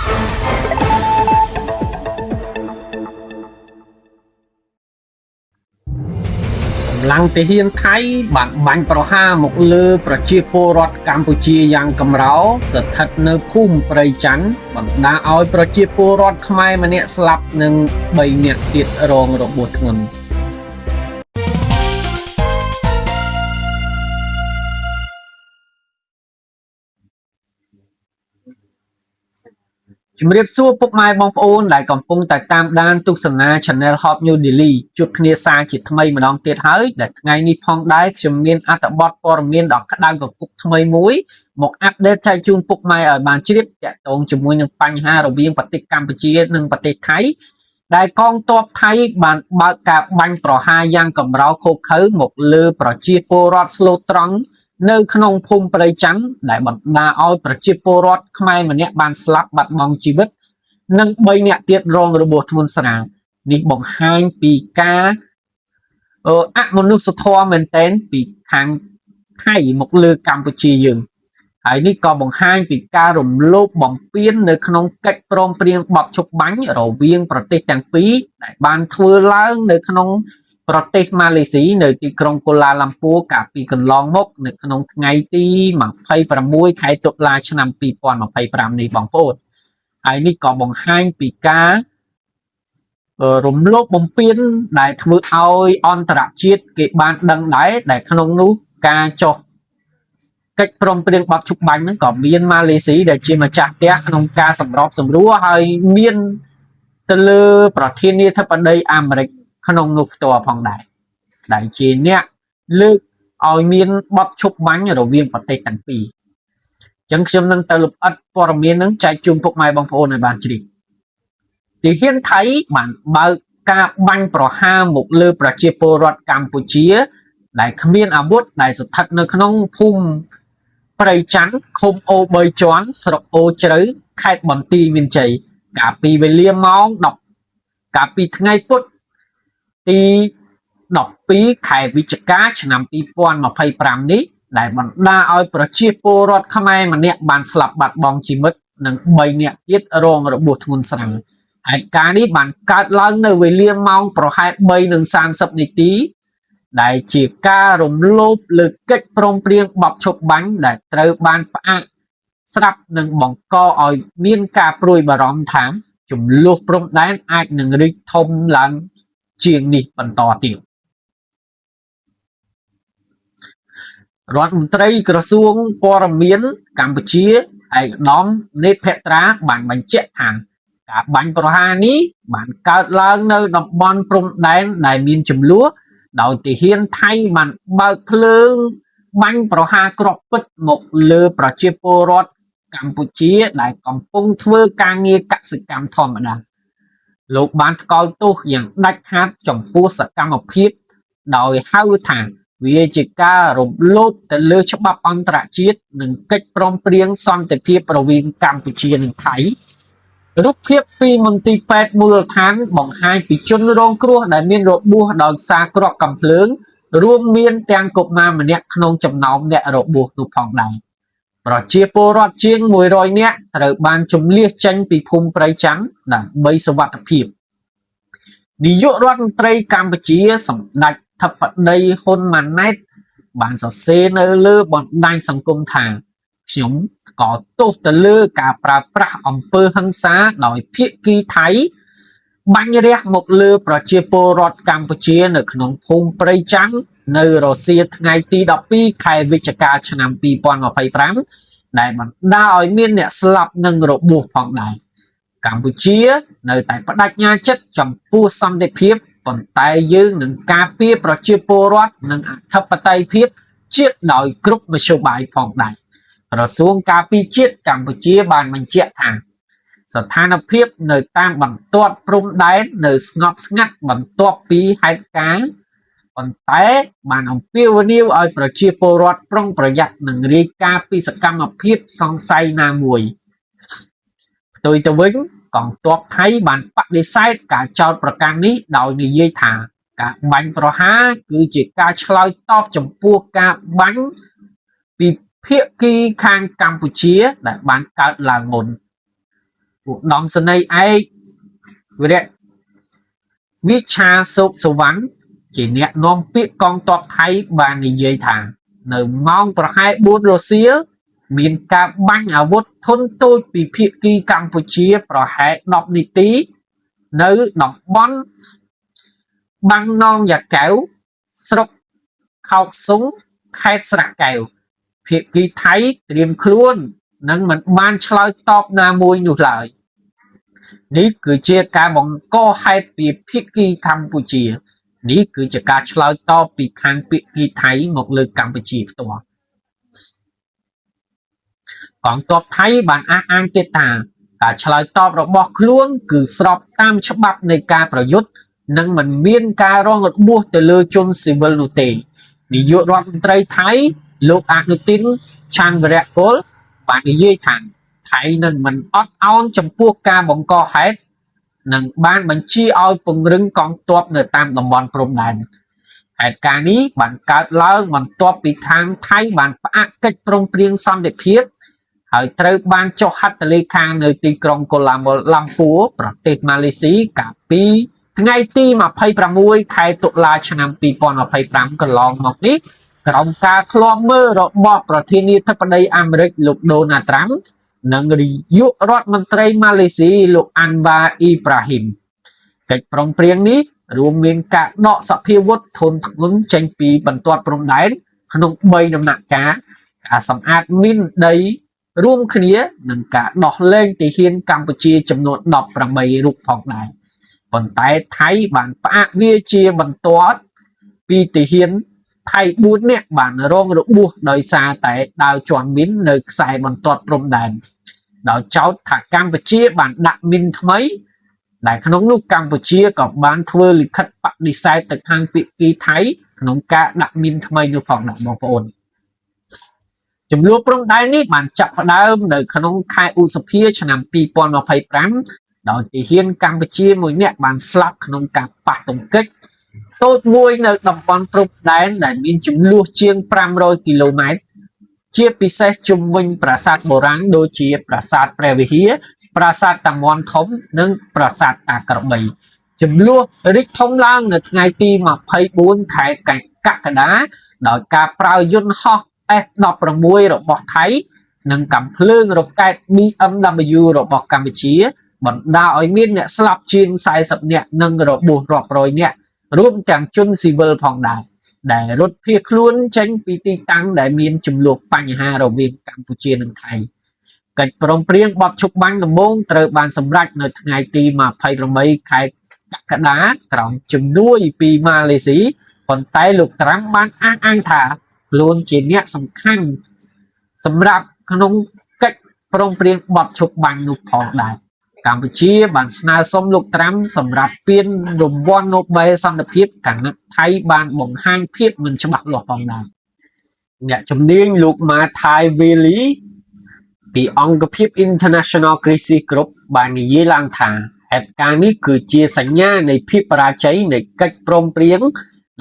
កម្លាំងទាហានថៃបានបាញ់ប្រហារមកលើប្រជាពលរដ្ឋកម្ពុជាយ៉ាងកម្រស្ថិតនៅភូមិព្រៃច័ន្ទបណ្ដាលឲ្យប្រជាពលរដ្ឋខ្មែរម្នាក់ស្លាប់និង3នាក់ទៀតរងរបួសធ្ងន់ ជំរាបសួរពុកម៉ែបងប្អូនដែលកំពុងតែតាមដានទស្សនា Channel Hot New Daily ជួបគ្នាសារជាថ្មីម្ដងទៀតហើយដែលថ្ងៃនេះផងដែរខ្ញុំមានអត្ថបទព័ត៌មានដ៏ក្តៅគគុកថ្មីមួយមក update ចែកជូនពុកម៉ែឲ្យបានជ្រាបទាក់ទងជាមួយនឹងបញ្ហារវាងប្រទេសកម្ពុជានិងប្រទេសថៃដែលកងទ័ពថៃបានបើកការបាញ់ប្រហារយ៉ាងកម្រោឃោរឃៅមកលើប្រជាពលរដ្ឋស្លូតត្រង់នៅក្នុងភូមិព្រៃច័ន្ទដែលបណ្ដាលឲ្យប្រជាពលរដ្ឋខ្មែរម្នាក់បានស្លាប់បាត់បង់ជីវិតនិង3នាក់ទៀតរងរបួសធ្ងន់ស្រាលនេះបង្ហាញពីការអមនុស្សធម៌មែនទែនពីខាងថៃមកលើកម្ពុជាយើងហើយនេះក៏បង្ហាញពីការរំលោភបំពាននៅក្នុងកិច្ចព្រមព្រៀងបទឈប់បាញ់រវាងប្រទេសទាំងពីរដែលបានធ្វើឡើងនៅក្នុងប្រទេសម៉ាឡេស៊ីនៅទីក្រុងកូឡាឡាំពួរកាលពីកន្លងមកនៅក្នុងថ្ងៃទី26ខែតុលាឆ្នាំ2025នេះបងប្អូនហើយនេះក៏បង្ហាញពីការរំលោភបំពានដែលធ្វើឲ្យអន្តរជាតិគេបានដឹងដែរដែលក្នុងនោះការចុះកិច្ចព្រមព្រៀងបទឈប់បាញ់ហ្នឹងក៏មានម៉ាឡេស៊ីដែលជាម្ចាស់ផ្ទះក្នុងការសម្របសម្រួលហើយមានទៅលើប្រធានាធិបតីអាមេរិកក្នុងនោះផ្ទាល់ផងដែរដែលជាអ្នកលើកឲ្យមានបទឈប់បាញ់រវាងប្រទេសទាំងពីរអញ្ចឹងខ្ញុំនឹងទៅលម្អិតព័ត៌មានហ្នឹងចែកជូនពុកម៉ែបងប្អូនឲ្យបានជ្រាបទាហានថៃបានបើកការបាញ់ប្រហារមកលើប្រជាពលរដ្ឋកម្ពុជា ដែលគ្មានអាវុធដែលស្ថិតនៅក្នុងភូមិព្រៃច័ន្ទឃុំអូ3ជាន់ស្រុកអូជ្រៅខេត្តបន្ទាយមានជ័យកាលពីវេលាម៉ោង10កាលពីថ្ងៃពុធទី12ខែវិច្ឆិកាឆ្នាំ2025នេះដែលបណ្ដាលឲ្យប្រជាពលរដ្ឋខ្មែរម្នាក់បានស្លាប់បាត់បង់ជីវិតនិង3នាក់ទៀតរងរបួសធ្ងន់ស្រាលហេតុការណ៍នេះបានកើតឡើងនៅវេលាម៉ោងប្រហែល3:30នាទីដែលជាការរំលោភលើកិច្ចព្រមព្រៀងបទឈប់បាញ់ដែលត្រូវបានផ្អាកស្រាប់និងបង្កឲ្យមានការព្រួយបារម្ភថាចំនួនព្រំដែនអាចនឹងរីកធំឡើងជាងនេះបន្តទៀតរដ្ឋមន្ត្រីក្រសួងព័ត៌មានកម្ពុជាឯកឧត្តមនេតភត្រាបានបញ្ជាក់ថាការបាញ់ប្រហារនេះបានកើតឡើងនៅតំបន់ព្រំដែនដែលមានចំនួនដោយទាហានថៃបានបើកភ្លើងបាញ់ប្រហារគ្រាប់ពិតមកលើប្រជាពលរដ្ឋកម្ពុជាដែលកំពុងធ្វើការងារកសិកម្មធម្មតាលោកបានថ្កោលទោសយ៉ាងដាច់ខាតចំពោះសកម្មភាពដោយហៅថាវាជាការរំលោភទៅលើច្បាប់អន្តរជាតិនិងកិច្ចព្រមព្រៀងសន្តិភាពរវាងកម្ពុជានិងថៃរូបភាពពីមន្ទីរពេទ្យមូលដ្ឋានបង្ហាញពីជនរងគ្រោះដែលមានរបួសដោយសារគ្រាប់កាំភ្លើងរួមមានទាំងកុមារម្នាក់ក្នុងចំណោមអ្នករបួសនោះផងដែរប្រជាពលរដ្ឋជាង100នាក់ត្រូវបានជម្លៀសចេញពីភូមិព្រៃចាំងដើម្បីសុវត្ថិភាពនាយករដ្ឋមន្ត្រីកម្ពុជាសម្ដេចធិបតីហ៊ុនម៉ាណែតបានសរសេរនៅលើបណ្ដាញសង្គមថាខ្ញុំក៏ទោសទៅលើការប្រើប្រាស់អំពើហិង្សាដោយភាគីថៃបាញ់រះមកលើប្រជាពលរដ្ឋកម្ពុជានៅក្នុងភូមិព្រៃចាំងនៅរសៀលថ្ងៃទី12ខែវិច្ឆិកាឆ្នាំ2025ដែលបណ្ដាលឲ្យមានអ្នកស្លាប់និងរបួសផងដែរកម្ពុជានៅតែបដិញ្ញាចិត្តចំពោះសន្តិភាពប៉ុន្តែយើងនឹងការពារប្រជាពលរដ្ឋនិងអធិបតេយ្យភាពជាតិដោយគ្រប់មធ្យោបាយផងដែរក្រសួងការពារជាតិកម្ពុជាបានបញ្ជាក់ថាស្ថានភាពនៅតាមបន្ទាត់ព្រំដែននៅស្ងប់ស្ងាត់បន្ទាប់ពីហេតុការណ៍ប៉ុន្តែបានអំពាវនាវឲ្យប្រជាពលរដ្ឋប្រុងប្រយ័ត្ននិងរាយការណ៍ពីសកម្មភាពសង្ស័យណាមួយផ្ទុយទៅវិញកងទ័ពថៃបានបដិសេធការចោទប្រកាន់នេះដោយនិយាយថាការបាញ់ប្រហារគឺជាការឆ្លើយតបចំពោះការបាញ់ពីភាគីខាងកម្ពុជាដែលបានកើតឡើងមុន ឧត្តមសេនីយ៍ឯកវរៈវិឆាសុកសវណ្ណជាអ្នកនាំពាក្យកងទ័ពថៃបាននិយាយថា នៅម៉ោងប្រហែល4រសៀលមានការបាញ់អាវុធធុនតូចពីភាគីកម្ពុជាប្រហែល10នាទីនៅតំបន់បាំងនងយ៉ាកែវស្រុកខោកសុងខេត្តស្រះកែវភាគីថៃត្រៀមខ្លួននិងមិនបានឆ្លើយតបណាមួយនោះឡើយនេះគឺជាការបង្កហេតុពីភាគីកម្ពុជានេះគឺជាការឆ្លើយតបពីខាងភាគីថៃមកលើកម្ពុជាផ្ទាល់កងទ័ពថៃបានអះអាងទៀតថាការឆ្លើយតបរបស់ខ្លួនគឺស្របតាមច្បាប់នៃការប្រយុទ្ធនិងមិនមានការរងរបួសទៅលើជនស៊ីវិលនោះទេនាយករដ្ឋមន្ត្រីថៃលោកអនុទិនឆានវរៈកុលបាននិយាយថាថៃនឹងមិនអត់ឱនចំពោះការបង្កហេតុនិងបានបញ្ជាឲ្យពង្រឹងកងទ័ពនៅតាមតំបន់ព្រំដែនហេតុការណ៍នេះបានកើតឡើងបន្ទាប់ពីខាងថៃបានផ្អាកកិច្ចព្រមព្រៀងសន្តិភាពហើយត្រូវបានចុះហត្ថលេខានៅទីក្រុងកូឡាឡាំពួរប្រទេសម៉ាឡេស៊ីកាលពីថ្ងៃទី26ខែតុលាឆ្នាំ2025កន្លងមកនេះក្រោមការឃ្លាំមើលរបស់ប្រធានាធិបតីអាមេរិកលោកដូណាល់ត្រាំនិងនាយករដ្ឋមន្ត្រីម៉ាឡេស៊ីលោកអាន់វ៉ាអ៊ីប្រាហ៊ីមកិច្ចព្រមព្រៀងនេះរួមមានការដកសព្វាវុធធនធ្ងន់ចេញពីបន្ទាត់ព្រំដែនក្នុង3ដំណាក់កាលការសម្អាតមីនដីរួមគ្នានឹងការដោះលែងទាហានកម្ពុជាចំនួន18រូបផងដែរប៉ុន្តែថៃបានផ្អាកវាជាបន្ទាត់ពីទាហានថៃ4នាក់បានរងរបួសដោយសារតែដាវជាន់មីននៅខ្សែបន្ទាត់ព្រំដែនដោយចោទថាកម្ពុជាបានដាក់មីនថ្មីដែលក្នុងនោះកម្ពុជាក៏បានធ្វើលិខិតបដិសេធទៅខាងភាគីថៃក្នុងការដាក់មីនថ្មីនោះផងដែរបងប្អូនចំនួនព្រំដែននេះបានចាប់ផ្ដើមនៅក្នុងខែឧសភាឆ្នាំ2025ដោយទាហានកម្ពុជាមួយនាក់បានស្លាប់ក្នុងការប៉ះទង្គិចតូចមួយនៅតំបន់ព្រំដែនដែលមានចំនួនជាង500គីឡូម៉ែត្រជាពិសេសជុំវិញប្រាសាទបុរាណដូចជាប្រាសាទព្រះវិហារប្រាសាទតាមាន់ធំនិងប្រាសាទតាក្របីចំនួនរីកធំឡើងនៅថ្ងៃទី24ខែកក្កដាដោយការប្រើយន្តហោះ F16 របស់ថៃនិងកាំភ្លើងរ៉ុកែត BMW របស់កម្ពុជាបណ្ដាលឲ្យមានអ្នកស្លាប់ជាង40នាក់និងរបួសរាប់រយនាក់រួមទាំងជនស៊ីវិលផងដែរដែលរត់ភៀសខ្លួនចេញពីទីតាំងដែលមានចំនួនបញ្ហារវាងកម្ពុជានិងថៃកិច្ចព្រមព្រៀងបទឈប់បាញ់ដំបូងត្រូវបានសម្រេចនៅថ្ងៃទី28ខែកក្កដាក្រោមជំនួយពីម៉ាឡេស៊ីប៉ុន្តែលោកត្រាំបានអះអាងថាខ្លួនជាអ្នកសំខាន់សម្រាប់ក្នុងកិច្ចព្រមព្រៀងបទឈប់បាញ់នោះផងដែរកម្ពុជាបានស្នើសុំលោកត្រាំសម្រាប់ពានរង្វាន់ណូបែលសន្តិភាពខណៈថៃបានបង្ហាញភាពមិនច្បាស់លាស់ផងដែរអ្នកជំនាញលោកម៉ាថៃវីលីពីអង្គភាព International Crisis Group បាននិយាយឡើងថាហេតុការណ៍នេះគឺជាសញ្ញានៃភាពបរាជ័យនៃកិច្ចព្រមព្រៀង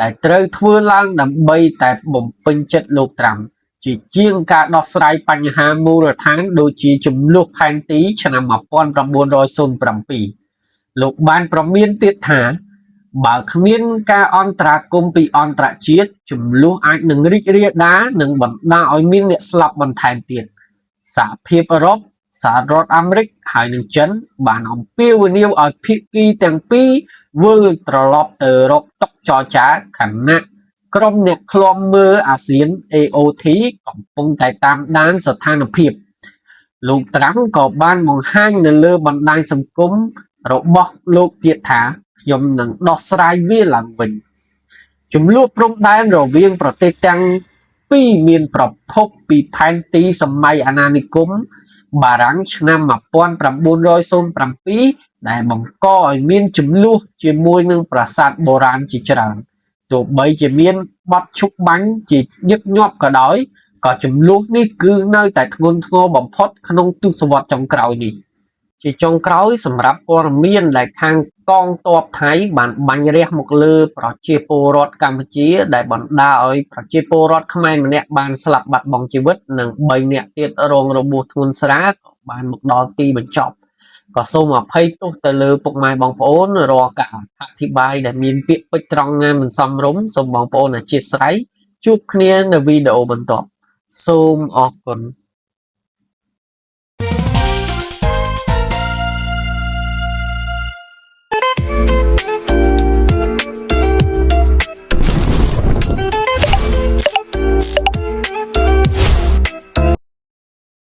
ដែលត្រូវធ្វើឡើងដើម្បីតែបំពេញចិត្តលោកត្រាំជាជាងការដោះស្រាយបញ្ហាមូលដ្ឋានដូចជាចំនួនផែនទីឆ្នាំ1907លោកបានប្រមានទៀតថាបើគ្មានការអន្តរាគមន៍ពីអន្តរជាតិចំនួនអាចនឹងរីករាលដាលនិងបណ្ដាលឲ្យមានអ្នកស្លាប់បន្ថែមទៀតសហភាពអឺរ៉ុបសហរដ្ឋអាមេរិកហើយនិងចិនបានអំពាវនាវឲ្យភាគីទាំងពីរវិលត្រឡប់ទៅរកតុចរចាខណៈក្រុមអ្នកឃ្លាំមើលអាស៊ាន AOT កំពុងតែតាមដានស្ថានភាពលោកត្រាំក៏បានបង្ហាញនៅលើបណ្ដាញសង្គមរបស់លោកទៀតថាខ្ញុំនឹងដោះស្រាយវាឡើងវិញចំនួនព្រំដែនរវាងប្រទេសទាំងពីរមានប្រភពពីផែនទីសម័យអាណានិគមបារាំងឆ្នាំ1907ដែលបង្កឲ្យមានចំនួនជាមួយនឹងប្រាសាទបុរាណជាច្រើនទោះបីជាមានបទឈប់បាញ់ជាញឹកញាប់ក៏ដោយក៏ចំនួននេះគឺនៅតែធ្ងន់ធ្ងរបំផុតក្នុងទសវត្សរ៍ចុងក្រោយនេះជាចុងក្រោយសម្រាប់ព័ត៌មានដែលខាងកងទ័ពថៃបានបាញ់រះមកលើប្រជាពលរដ្ឋកម្ពុជាដែលបណ្ដាលឲ្យប្រជាពលរដ្ឋខ្មែរម្នាក់បានស្លាប់បាត់បង់ជីវិតនិង3នាក់ទៀតរងរបួសធ្ងន់ស្រាល បានមកដល់ទីបញ្ចប់ក៏សូមអភ័យទោសទៅលើពុកម៉ែបងប្អូនរាល់ការអធិប្បាយដែលមានពាក្យពេចន៍ត្រង់ណាមិនសមរម្យសូមបងប្អូនអធ្យាស្រ័យជួបគ្នានៅវីដេអូបន្ទាប់សូមអរគុណ។